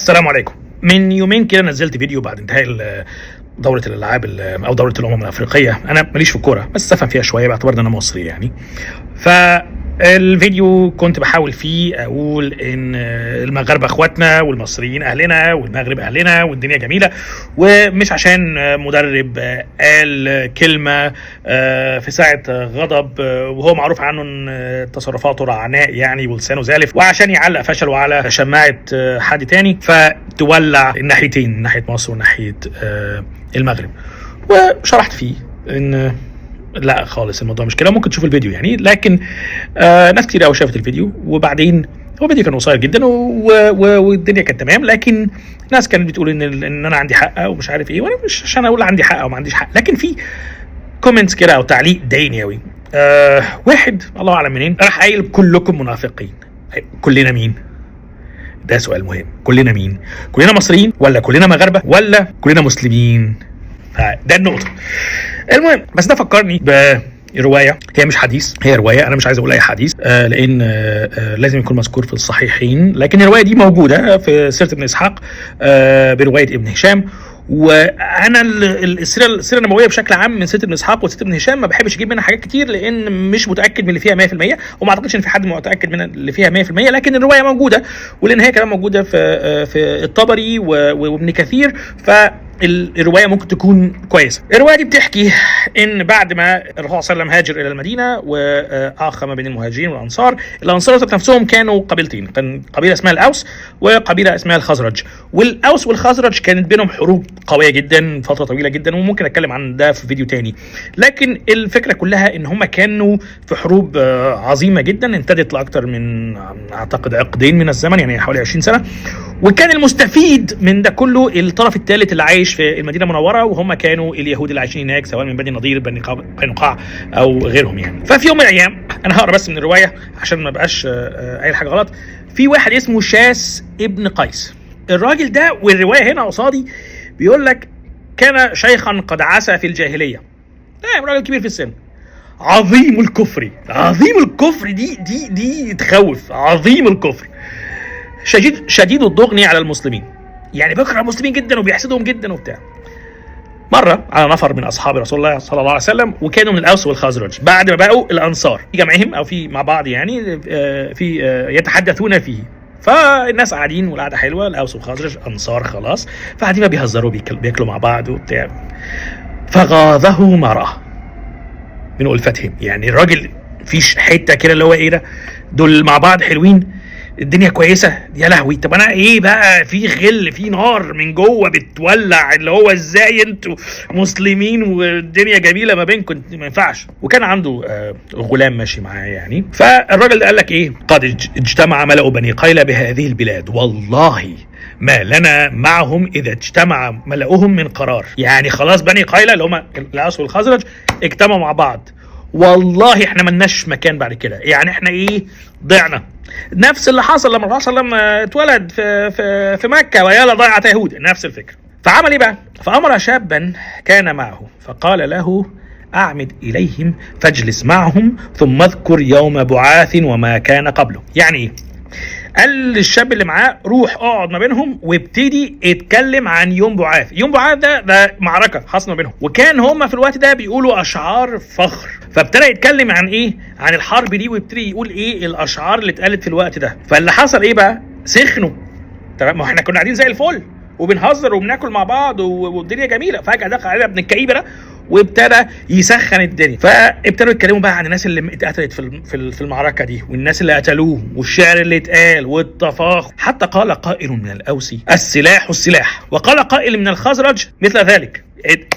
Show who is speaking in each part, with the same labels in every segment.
Speaker 1: السلام عليكم. من يومين كده نزلت فيديو بعد انتهاء دورة الالعاب او دورة الامم الافريقية. انا ماليش في الكورة بس افهم فيها شوية باعتبار ان انا مصري يعني. فالفيديو كنت بحاول فيه اقول ان المغاربة اخواتنا والمصريين اهلنا والمغرب اهلنا والدنيا جميلة، ومش عشان مدرب قال كلمة في ساعة غضب وهو معروف عنه ان تصرفاته رعناء يعني ولسانه زالف، وعشان يعلق فشله على شماعة حد تاني فتولع الناحيتين، ناحية مصر وناحية المغرب. وشرحت فيه ان لا خالص الموضوع مش كده، ممكن تشوف الفيديو يعني. لكن ناس كتير قوي شافت الفيديو، وبعدين هو فيديو كان قصير جدا والدنيا كانت تمام، لكن ناس كانت بتقول ان انا عندي حق ومش عارف ايه، وانا مش عشان اقول عندي حق او ما عنديش حق، لكن في comments كده او تعليق ضايقني قوي. واحد الله اعلم منين راح قايل كلكم منافقين. كلنا مين؟ ده سؤال مهم. كلنا مين؟ كلنا مصريين ولا كلنا مغاربة ولا كلنا مسلمين؟ ده النقطة. المهم بس ده فكرني برواية، هي مش حديث، هي رواية، انا مش عايز اقول اي حديث لان لازم يكون مذكور في الصحيحين، لكن الرواية دي موجودة في سيره ابن اسحاق برواية ابن هشام. وانا السيرة النبوية بشكل عام من سيره ابن اسحاق وسيره ابن هشام ما بحبش اجيب منها حاجات كتير لان مش متاكد من اللي فيها 100%، وما اعتقدش ان في حد متاكد من اللي فيها 100%، لكن الرواية موجودة ولان هي كمان موجودة في الطبري وابن كثير، ف الرواية ممكن تكون كويسة. الرواية دي بتحكي ان بعد ما الرسول صلى الله عليه وسلم هاجر الى المدينة واخى ما بين المهاجرين والانصار، الانصار ذات نفسهم كانوا قبيلتين، كان قبيلة اسمها الاوس وقبيله اسمها الخزرج، والاوس والخزرج كانت بينهم حروب قوية جدا فترة طويلة جدا، وممكن اتكلم عن ده في فيديو تاني. لكن الفكرة كلها ان هم كانوا في حروب عظيمة جدا امتدت لاكثر من اعتقد عقدين من الزمن، يعني حوالي 20 سنة، وكان المستفيد من ده كله الطرف الثالث اللي عايش في المدينة المنورة، وهم كانوا اليهود اللي عايشين هناك سواء من بني النضير، بني قينقاع او غيرهم يعني. ففي يوم من الايام، انا هقرا بس من الرواية عشان ما بقاش قايل حاجة غلط، في واحد اسمه شاس ابن قيس. الراجل ده والرواية هنا قصادي بيقول لك كان شيخا قد عسى في الجاهلية، راجل كبير في السن، عظيم الكفر. عظيم الكفر دي تخوف. عظيم الكفر، شديد الضغن على المسلمين، يعني بيكره المسلمين جدا وبيحسدهم جدا وبتاع. مرة على نفر من اصحاب رسول الله صلى الله عليه وسلم، وكانوا من الاوس والخزرج بعد ما بقوا الانصار، في جمعهم او في مع بعض يعني في يتحدثون فيه. فالناس قاعدين والقعده حلوة، الاوس والخزرج انصار خلاص، فقاعدين بقى بيهزروا بياكلوا مع بعض وبتاع. فغاظه ما رأى من ألفتهم، يعني الراجل فيش حتة كده اللي هو ايه ده، دول مع بعض حلوين، الدنيا كويسة، يا لهوي طب انا ايه بقى، في غل، في نار من جوه بتولع، اللي هو ازاي انتوا مسلمين والدنيا جميلة ما بينكم، ما ينفعش. وكان عنده غلام ماشي معاه يعني. فالراجل ده قال لك ايه، قد اجتمع ملأ بني قيلة بهذه البلاد، والله ما لنا معهم اذا اجتمع ملأهم من قرار. يعني خلاص بني قيلة اللي هم الاوس والخزرج اجتمعوا مع بعض، والله احنا ملناش مكان بعد كده، يعني احنا ايه ضعنا. نفس اللي حصل لما الرسول صلى الله عليه وسلم اتولد في في في مكة، ويلا ضيعت يهود، نفس الفكرة. فعمل ايه بقى؟ فامر شابا كان معه فقال له اعمد اليهم فاجلس معهم ثم اذكر يوم بعاث وما كان قبله. يعني ايه؟ قال للشاب اللي معاه روح اقعد ما بينهم وابتدي اتكلم عن يوم بعاث. يوم بعاث ده معركة حصل ما بينهم، وكان هم في الوقت ده بيقولوا اشعار فخر، فابتدى يتكلم عن ايه؟ عن الحرب دي، وابتدي يقول ايه الاشعار اللي اتقالت في الوقت ده. فاللي حصل ايه بقى؟ سخنوا، تمام، ما احنا كنا قاعدين زي الفل وبنهزر وبناكل مع بعض والدنيا جميلة، فجاة دخل علينا ابن الكئيبه ده وابتدى يسخن الدنيا. فابتدوا يتكلموا بقى عن الناس اللي اتقتلت في المعركة دي، والناس اللي قتلوه، والشعر اللي اتقال، والتفاخر. حتى قال قائل من الاوس السلاح السلاح، وقال قائل من الخزرج مثل ذلك.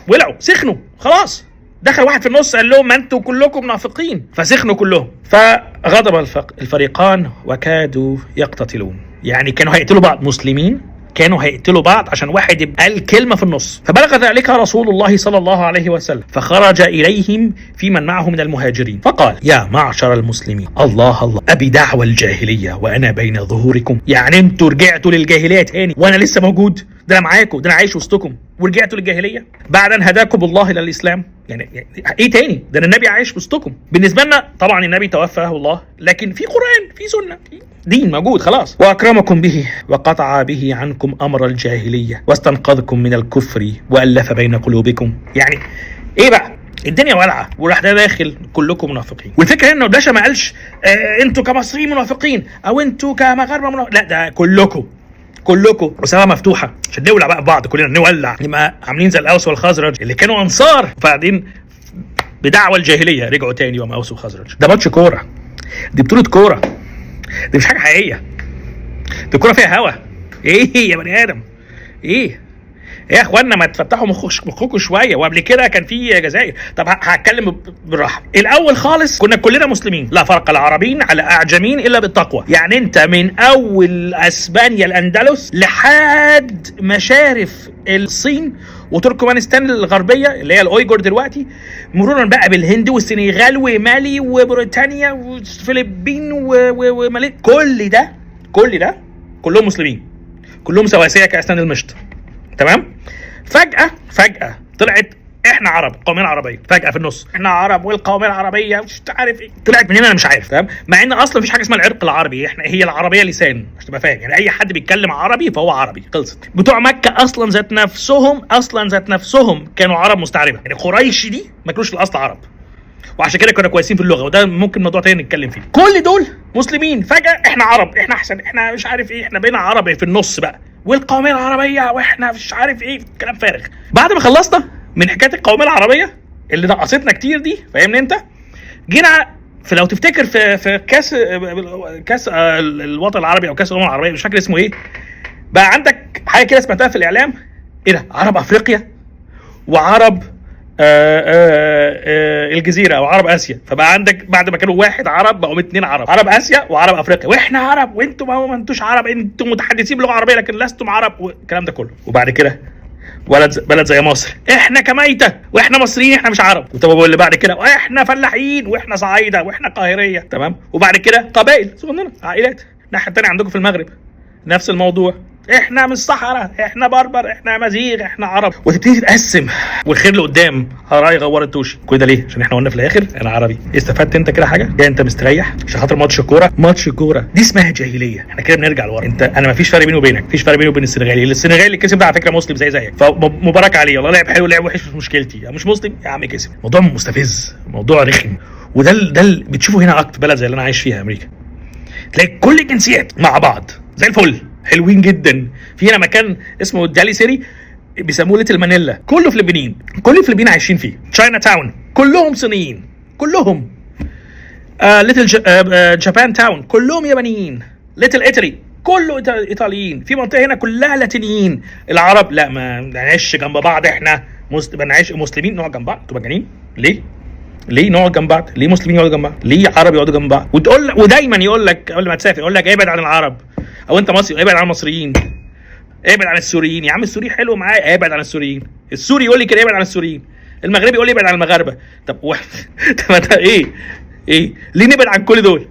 Speaker 1: ولعوا، سخنوا خلاص. دخل واحد في النص قال لهم ما انتوا كلكم منافقين، فسخنوا كلهم. فغضب الفريقان وكادوا يقتتلون، يعني كانوا هيقتلوا بعض، مسلمين كانوا هيقتلوا بعض عشان واحد قال كلمة في النص. فبلغ ذلك رسول الله صلى الله عليه وسلم، فخرج اليهم في من معه من المهاجرين فقال يا معشر المسلمين، الله الله، ابي دعوى الجاهلية وانا بين ظهوركم. يعني انتوا رجعتوا للجاهلية تاني وانا لسه موجود؟ ده انا معاكم، ده انا عايش وسطكم، ورجعتوا للجاهليه بعد ان هداكم الله الى الاسلام. يعني ايه تاني؟ ده النبي عايش وسطكم. بالنسبة لنا طبعا النبي توفاه الله، لكن في قران، في سنة، في دين موجود خلاص. واكرمكم به وقطع به عنكم امر الجاهلية واستنقذكم من الكفر والف بين قلوبكم. يعني ايه بقى؟ الدنيا والعه، وراح ده داخل كلكم منافقين. والفكرة انه باشا ما قالش انتوا كمصريين منافقين او انتوا كمغاربه منافقين، لا ده كلكم كلكم، وسواء مفتوحة عشان نولع بقى بعض، كلنا نولع، نبقى عاملين زي الاوس والخزرج اللي كانوا انصار وبعدين بدعوى الجاهلية رجعوا تاني وما اوس وخزرج. ده ماتش كورة، دي بطوله كورة، دي مش حاجة حقيقية، دي كورة فيها هوا. ايه يا بني ادم؟ ايه يا اخوانا؟ ما تفتحوا مخكم شوية. وقبل كده كان في جزائر. طب هتكلم بالراحة. الاول خالص كنا كلنا مسلمين، لا فرق العربين على اعجمين الا بالتقوى. يعني انت من اول اسبانيا الاندلس لحد مشارف الصين وتركمانستان الغربية اللي هي الاويجور دلوقتي، مرورا بقى بالهند والسنغال ومالي وبريطانيا والفلبين ومالي، كل ده كل ده كلهم مسلمين، كلهم سواسية كاسنان المشط. تمام؟ فجأة طلعت احنا عرب، القومية العربية، فجأة في النص احنا عرب والقومية العربية مش عارف ايه، طلعت منين انا مش عارف. تمام؟ مع ان اصلا مفيش حاجة اسمها العرق العربي، احنا هي العربية لسان، عشان تبقى فاهم، يعني اي حد بيتكلم عربي فهو عربي، خلصت. بتوع مكة اصلا ذات نفسهم كانوا عرب مستعربة، يعني قريش دي ما كانوش الاصل عرب، وعشان كده كانوا كويسين في اللغة، وده ممكن موضوع تاني نتكلم فيه. كل دول مسلمين، فجأة احنا عرب، احنا احسن، احنا مش عارف ايه، احنا بقينا عرب في النص بقى، والقوميه العربية واحنا مش عارف ايه، كلام فارغ. بعد ما خلصنا من حكاية القومية العربية اللي نقصتنا كتير دي، فاهمني انت؟ جينا في، لو تفتكر في كاس الوطن العربي او كاس الامم العربية، مش فاكر اسمه ايه، بقى عندك حاجة كده سمعتها في الاعلام، ايه ده؟ عرب افريقيا وعرب الجزيرة او عرب اسيا. فبقى عندك بعد ما كانوا واحد عرب بقوا 2 عرب، عرب اسيا وعرب افريقيا، واحنا عرب وانتم ما انتوش عرب، انتم متحدثين بلغه عربية لكن لستم عرب، والكلام ده كله. وبعد كده بلد زي مصر، احنا كميتة واحنا مصريين، احنا مش عرب. طب واللي بعد كده واحنا فلاحين واحنا صعايده واحنا قاهريه. تمام؟ وبعد كده قبائل صغننه، عائلات. الناحية الثانية عندكم في المغرب نفس الموضوع، احنا من الصحراء، احنا بربر، احنا امازيغ، احنا عرب، وتبتدي تتقسم. والخير لقدام هراي غورت توشي. كل ده ليه؟ عشان احنا قلنا في الاخر انا عربي. استفدت انت كده حاجة؟ جاي انت مستريح عشان خاطر ماتش كورة؟ ماتش كورة دي اسمها جاهلية، احنا كده بنرجع لورا. انت انا ما فيش فرق بيني وبينك، مفيش فرق بيني وبين السنغالي. السنغالي اللي كسب ده على فكرة مسلم زي زيك، فمبارك عليه والله، لعب حلو لعب وحش مش مشكلتي، مش مسلم يا عم كسب. موضوع مستفز، موضوع رخم. وده ده بتشوفه هنا اكتر بلد زي اللي انا عايش فيها امريكا، تلاقي كل الجنسيات مع بعض زي الفل، حلوين جدا. في هنا مكان اسمه دالي سيري بيسموه Little Manila، كله فلبينيين، كل الفلبينيين عايشين فيه. Chinatown كلهم صينيين، كلهم. Little Japantown كلهم يابانيين. Little Italy كله ايطاليين. في منطقة هنا كلها لاتينيين. العرب لا، ما نعيش جنب بعض، احنا بنعيش مسلمين نقعد جنب بعض، انتوا مجانين؟ ليه؟ ليه نقعد جنب بعض؟ ليه مسلمين يقعدوا جنب بعض؟ ليه عرب يقعدوا جنب بعض؟ وتقول، ودايما يقول لك قبل ما تسافر يقول لك ابعد عن العرب، او انت مصري ابعد عن المصريين، ابعد عن السوريين. يا عم السوري حلو معايا، ابعد عن السوريين. السوري يقول لي كده ابعد عن السوريين، المغربي يقول لي ابعد عن المغاربة. طب طب ده ايه؟ ايه؟ ليه نبعد عن كل دول؟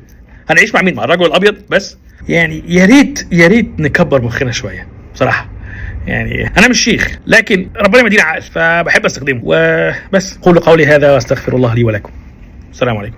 Speaker 1: هنعيش مع مين؟ مع الرجل الابيض بس؟ يعني يا ريت يا ريت نكبر مخنا شوية بصراحة. يعني انا مش شيخ، لكن ربنا مديني عقل فبحب استخدمه وبس. قولوا قولي هذا واستغفر الله لي ولكم. السلام عليكم.